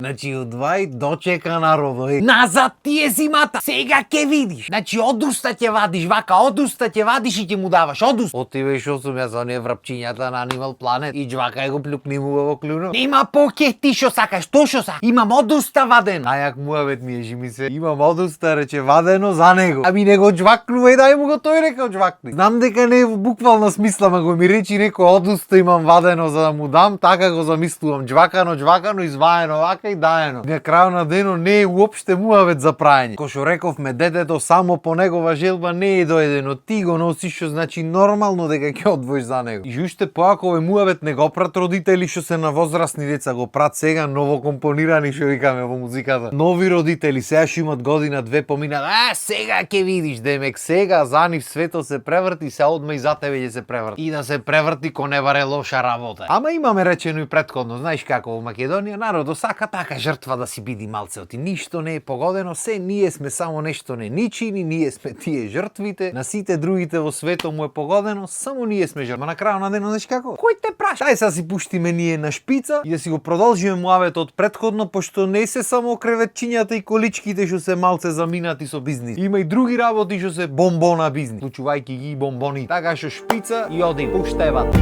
Значи одвај дочека народој. Назад ти е зимата. Сега ќе видиш. Значи од уста ќе вадиш, вака од уста ќе вадиш и ќе му даваш од уста. Отиваш шо сум јас оние врапчињата на Animal Planet и џвака го плюкни му во клюно. Нема поке ти шо сакаш, што шо сакаш. Имам од уста ваден. Најак муавет ми ежи ми се. Имам од уста рече вадено за него. Ами него џвакнува и дај му го тој рекao џвакни. Знам дека не е во буквална смисла, ма го ми речи некој од уста имам вадено за да му дам, така го замислувам. Џвакано, изваено вака и даено. На крајот на денот не е уопште муавет за прајање. Ко што рековме, детето само по негова желба не е доедено. Ти го носиш, што значи нормално дека ќе одвоиш за него. И уште поако овој муавет не го прат родители што се на возрастни деца, го прат сега новокомпонирани што викаме во музиката. Нови родители сега што имат година две поминат, сега ќе видиш, демек сега за нив светот се преврти, се одма и за тебе ќе се преврти. И да се преврти ко не баре лоша работа. Ама имаме речено и претходно, знаеш како во Македонија народот сака така жртва да си биди малце оти. Ништо не е погодено, се ние сме само нешто не ничини, ние сме тие жртвите, на сите другите во светот му е погодено, само ние сме жртва. На крајот на денот знаеш како? Кој те праша? Дај сега си пуштиме ние на шпица и да си го продолжиме муаветот претходно, пошто не се само креветчињата и количките што се малце заминати со бизнис. Има и други работи што се бомбона бизнис, вклучувајќи ги и бомбони. Така што шпица и одим, пуштајват.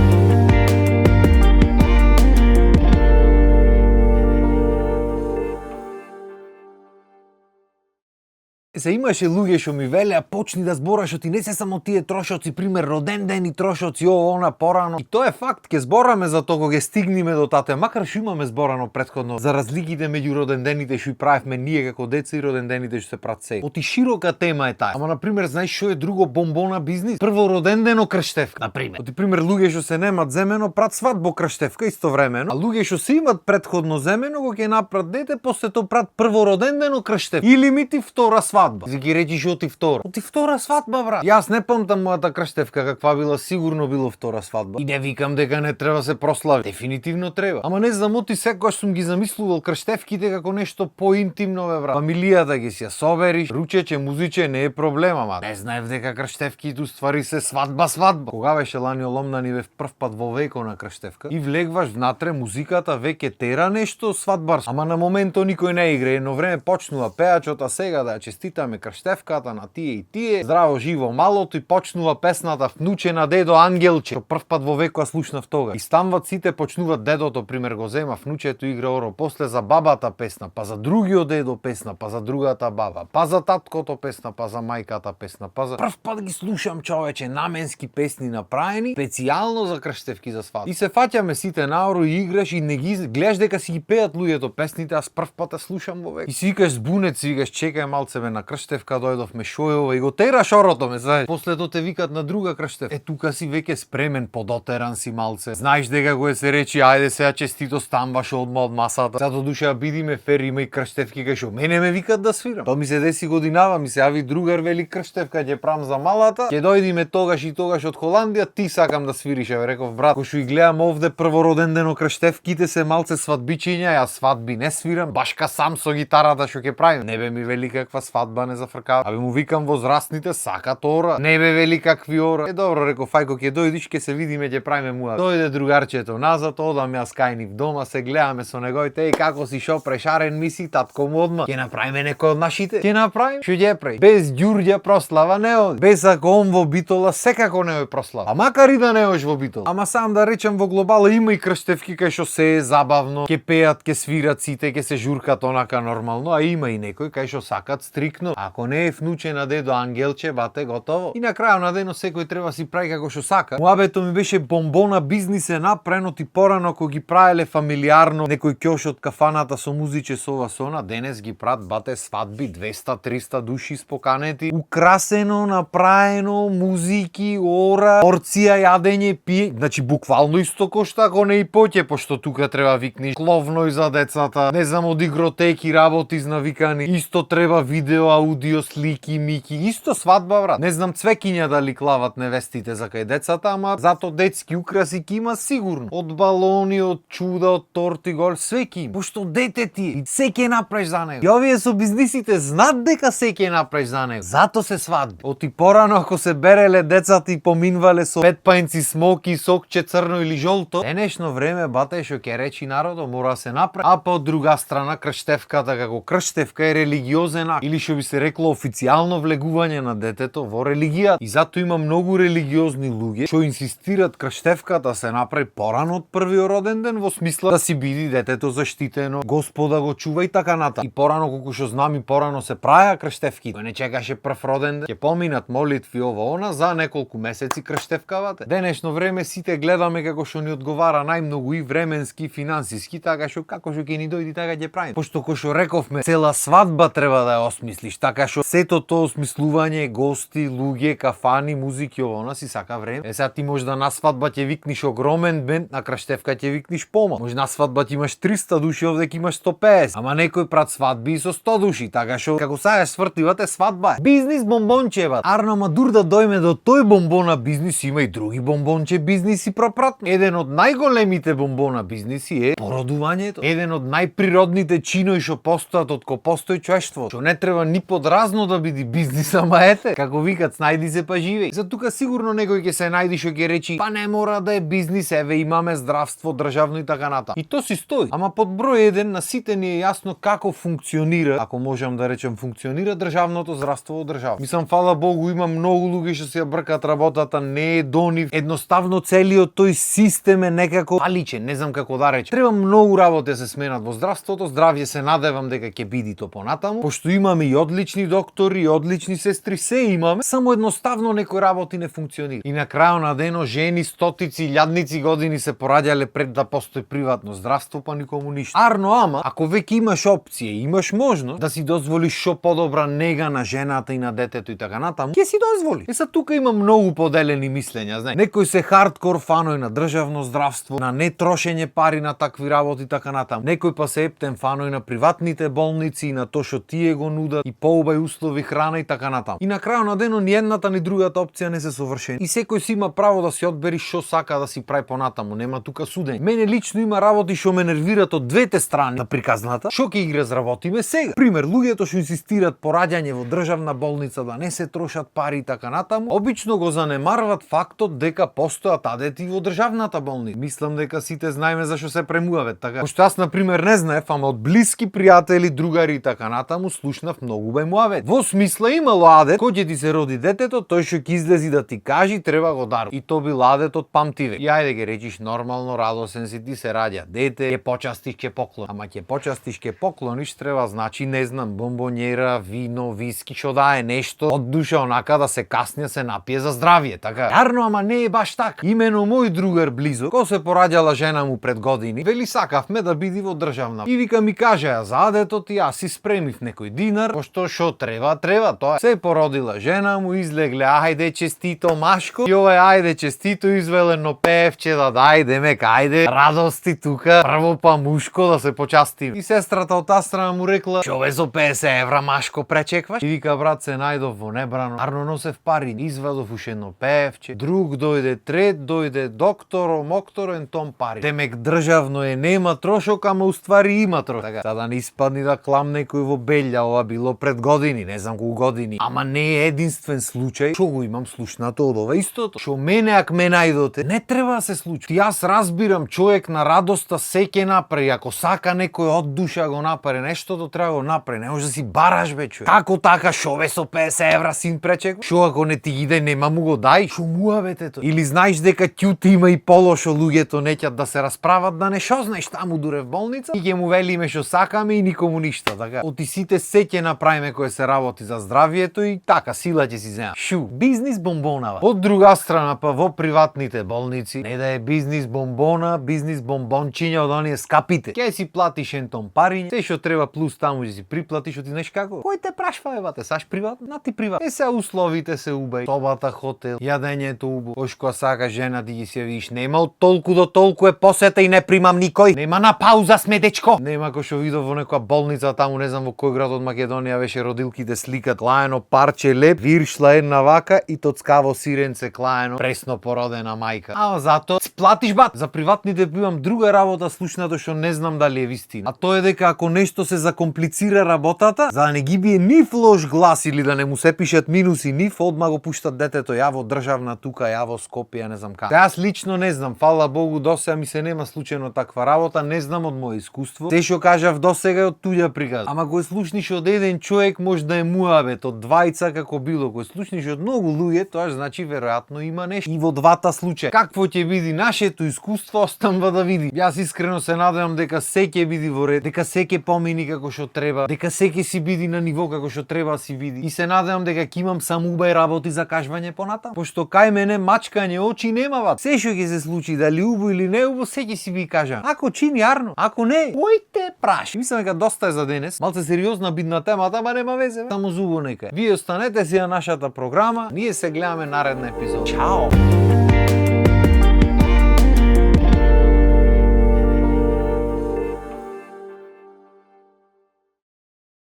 Се имаше луѓе што ми велеа почни да збораш, оти не се само тие трошоци, пример роден ден и трошоци она порано. И тоа е факт, ќе збораме за тоа кога ќе стигнеме до тате, макар што имаме зборано претходно за разликите меѓу родендените што и правевме ние како деца и родендените што се прават сега. Оти широка тема е таа. Ама на пример знаеш што е друго бомбона бизнис? Прво родендено крштевка, на пример. Оти пример луѓе што се немат земено прат свадбо крштевка истовремено, а луѓе што се имат претходно земено кога ќе направат дете, после тоа прат прво родендено крштевка или мити втора свадба. Ти ги речиш оти втора. Оти втора свадба, брат. Јас не памтам мојата крштевка каква била, сигурно било втора свадба. И не викам дека не треба се прослави. Дефинитивно треба. Ама не знам, оти секогаш сум ги замислувал крштевките како нешто поинтимно, бе, брат. Фамилијата ги си ја собериш, ручече, музиче, не е проблема, ама не знаев дека крштевките уствари се свадба. Кога беше лани оломнани бев прв пат во веко на крштевка и влегваш внатре музиката веќе тера нешто свадбарско. Ама на моментот никој не игра, едно време почнува пеачот, а сега да честитаме крштевката на тие и тие. Здраво живо малото и почнува песната Внуче на дедо Ангелче. Што прв пат во веко ја слушнав тога. И станват сите почнуваат дедото пример го зема, внучето игра оро, после за бабата песна, па за другиот дедо песна, па за другата баба, па за таткото песна, па за мајката песна, па за прв пат ги слушам човече наменски песни направени специјално за крштевки за свадба. И се фаќаме сите наоро и играш и не ги гледаш дека си ги пеат луѓето песните, аз прв пат ја слушам во веко. И си викаш збунет, си викаш чекај малце на крштевка дојдовме шојова и го тераш орото ме, знаеш. После тоа те викат на друга крштевка. Е тука си веќе спремен, подотеран си малце. Знаеш дека го се речи ајде сега честито станбаш одма од масата. Зато душа бидиме фер, има и крштевки кај шо мене ме викат да свирам. Тоа ми се деси годинава, ми се јави другар вели крштевка ќе правам за малата. Ќе дојдиме тогаш и тогаш од Холандија, ти сакам да свириш. Ја реков брат, кој што и гледам овде првороден ден крштевките се малце свадбичиња, ја свадби не свирам, башка сам со гитарата што ќе правим. Не бе ми вели каква свадба не зафркава. Абе му викам возрастните сакат ора. Не бе вели какви ора. Е добро, реков фајко ќе дојдиш ќе се видиме, ќе правиме муа. Дојде другарчето назад, одам јас кај нив дома, се гледаме со негоите, како си шо прешарен миси, татко му одма. Ќе направиме некој од нашите. Ќе направим. Што ќе прави? Без ѓурѓа прослава не оди. Без ако он во битола секако не е прослава. А макар и да не ош во битола. Ама сам да речем во глобала има и крштевки кај што се е забавно, ќе пеат, ќе свират сите, ќе се журкат онака нормално, а има и некој кај што сакат стрикно. Ако не е внуче на дедо Ангелче, бате готово. И на крајот на денот секој треба си прави како што сака. Муабето ми беше бомбона бизнис е напренот и порано кога ги правеле фамилиарно некој ќош од кафаната со музиче со ова со она, денес ги прават бате свадби 200-300 души споканети, украсено, направено, музики, ора, порција јадење, пие, значи буквално исто кошта, ако не и поќе, пошто тука треба викниш кловно и за децата, не знам од игротеки работи изнавикани, исто треба видео видео, аудио, слики, мики, исто свадба брат. Не знам цвекиња дали клават невестите за кај децата, ама зато детски украси ки има сигурно. Од балони, од чуда, од торти, гол, све ки има. Пошто дете ти и се ќе направиш за него. И овие со бизнисите знаат дека се ќе направиш за него. Зато се свадби. Оти порано ако се береле децата и поминвале со петпајнци, смоки, сокче црно или жолто, денешно време бате што ќе речи народо мора да се направи. А па од друга страна крштевката како крштевка е религиозен акт или што би се рекло официјално влегување на детето во религија. И зато има многу религиозни луѓе што инсистират крштевката се направи порано од првиот роден ден во смисла да си биде детето заштитено, Господа го чува и така натаму. И порано колку што знам и порано се праја крштевки. Кој не чекаше прв роден ден, ќе поминат молитви ово она за неколку месеци крштевкавате. Денешно време сите гледаме како што ни одговара најмногу и временски и финансиски, така што како што ќе ни дојде така ќе правиме. Пошто кој што рековме, цела свадба треба да ја осмислиш, така што сето тоа осмислување, гости, луѓе, кафани, музики ово она си сака време. Сега ти може да на свадба ќе викниш огромен бенд, на крштевка ќе викниш помал. Може на свадба ти имаш 300 души, овде ќе имаш 150. Ама некој прат свадби и со 100 души, така што како сега свртивате свадба е. Бизнис бомбончева. Арно мадур да дојме до тој бомбона бизнис, има и други бомбонче бизниси пропратно. Еден од најголемите бомбона бизниси е породувањето. Еден од најприродните чинои што постојат од кога постои човештво. Што не треба ни подразно да биде бизнис, ама ете, како викат, снајди се па живеј. За тука сигурно некој ќе се најди што ќе речи, па не мора да е бизнис, еве имаме здравство, државно и така натаму. И то си стои. Ама под број 1 на сите ни е јасно како функционира, ако можам да речем функционира државното здравство во држава. Мислам, фала Богу, има многу луѓе што се ја бркат работата, не е до нив. Едноставно целиот тој систем е некако паличен, не знам како да речем. Треба многу работи да се сменат во здравството, здравје се надевам дека ќе биде то понатаму, пошто имаме и одлични доктори, и одлични сестри, се имаме, само едноставно некои работи не функционира. И на крајот на денот жени стотици, илјадници години се пораѓале пред да постои приватно здравство, па никому ништо. Арно, ама ако веќе имаш опција, имаш можност да си дозволиш што подобра нега на жената и на детето и така натаму, ќе си дозволи. Са тука има многу поделени мислења, знај. Некој се хардкор фаној на државно здравство, на не трошење пари на такви работи и така натаму. Некој па се ептен фаној на приватните болници и на тоа што тие го нудат и поубај услови, храна и така натаму. И на крајот на денот ни едната ни другата опција не се совршени. И секој си има право да си одбери што сака да си прави понатаму, нема тука судење. Мене лично има работи што ме нервират од двете страни на приказната. Што ќе ги разработиме сега? Пример, луѓето што инсистират пораѓање во државна болница да не се трошат пари и така натаму, обично го занемарват фактот дека постојат адети во државната болница. Мислам дека сите знаеме зашто се премуваве, така. Пошто јас на пример не знаев, ама од блиски пријатели, другари и така натаму слушнав многу бемуавет. Во смисла имало адет, кој ќе ти се роди детето, тој што ќе излези да ти кажи, треба го дару. И то бил адет од памтивек. И ајде ги речиш нормално, радосен си, ти се раѓа дете, ќе почастиш, ќе поклониш. Ама ќе почастиш, ќе поклониш, треба значи не знам, бомбонјера, вино, виски, што да е нешто од душа онака да се касне се напие за здравје, така. Јарно, ама не е баш така. Имено мој другар близок, кој се пораѓала жена му пред години, вели сакавме да биде во државна. И вика ми кажа за адетот и јас си спремив некој динар, пошто што треба, тоа. Се породила жена му, излегле, ајде честито машко, и ова ајде честито извелено певче да дајде мек, ајде радости тука, прво па мушко да се почасти. И сестрата од таа страна му рекла, што ве за 50 евра машко пречекваш? И вика, брат, се најдов во небрано, арно носев пари, извадов уште едно певче, друг дојде, трет дојде, докторо, мокторо, ентон пари. Демек државно е, нема трошок, ама уствари има трошок. Така, да не испадни да клам некој во белја, ова било пред години, не знам колку години. Ама не е единствен случај, што го имам слушнато од ова истото. Што мене ак ме најдоте, не треба да се случи. Јас разбирам, човек на радоста се ќе направи, ако сака некој од душа го направи, нештото треба го направи, не може да си бараш бе човек. Како така, шо ве со 50 евра син пречек? Шо ако не ти иде, нема му го дај? Шо муавете? Или знаеш дека ќути има и полошо луѓето неќат да се расправат, да не шо знаеш таму дуре в болница и ќе му велиме што сакаме и никому ништо, така. Оти сите се ќе направиме кој се работи за здравието и така сила ќе си зема. Шу, бизнис бомбонава. Од друга страна па во приватните болници не да е бизнис бомбона, бизнис бомбончиња од оние скапите. Ќе си платиш ентон пари, се што треба плюс таму ќе си приплатиш, што ти знаеш како? Кој те прашва евате, саш приватно? На ти приватно. Е се условите се убај, собата хотел, јадењето убаво. Кој што сака жена ти ги се видиш, нема од толку до толку е посета и не примам никој. Нема на пауза сме дечко. Нема кој што видов во некоја болница таму, не знам во кој град од Македонија ја беше родилките сликат клаено парче леп, виршла една вака и тоцкаво сиренце клаено, пресно породена мајка. Ама зато сплатиш бат. За приватните имам друга работа слушнато што не знам дали е вистина. А тоа е дека ако нешто се закомплицира работата, за да не ги бие нив лош глас или да не му се пишат минуси нив, одма го пуштат детето ја во државна тука, ја во Скопје, не знам како. Јас лично не знам, фала Богу, досега ми се нема случајно таква работа, не знам од моје искуство. Се што кажав досега е од туѓа приказна. Ама го слушниш од еден човек може да е муабет, од двајца како било, го слушниш од многу луѓе, тоа значи веројатно има нешто. И во двата случаја, какво ќе биде нашето искуство, останува да види. Јас искрено се надевам дека се ќе биде во ред, дека се ќе помини како што треба, дека се ќе си биде на ниво како што треба да си биде. И се надевам дека ќе имам само убај работи за кажвање понатам. Пошто кај мене мачкање очи немава. Се што ќе се случи, дали убо или не убо, се ќе си би кажам. Ако чини арно, ако не, појте праши. Мислам дека доста е за денес. Малце сериозна бидна темата, ама нема везе. Само зубо нека. Вие останете си на нашата програма. Ние се гледаме наредна епизода. Чао!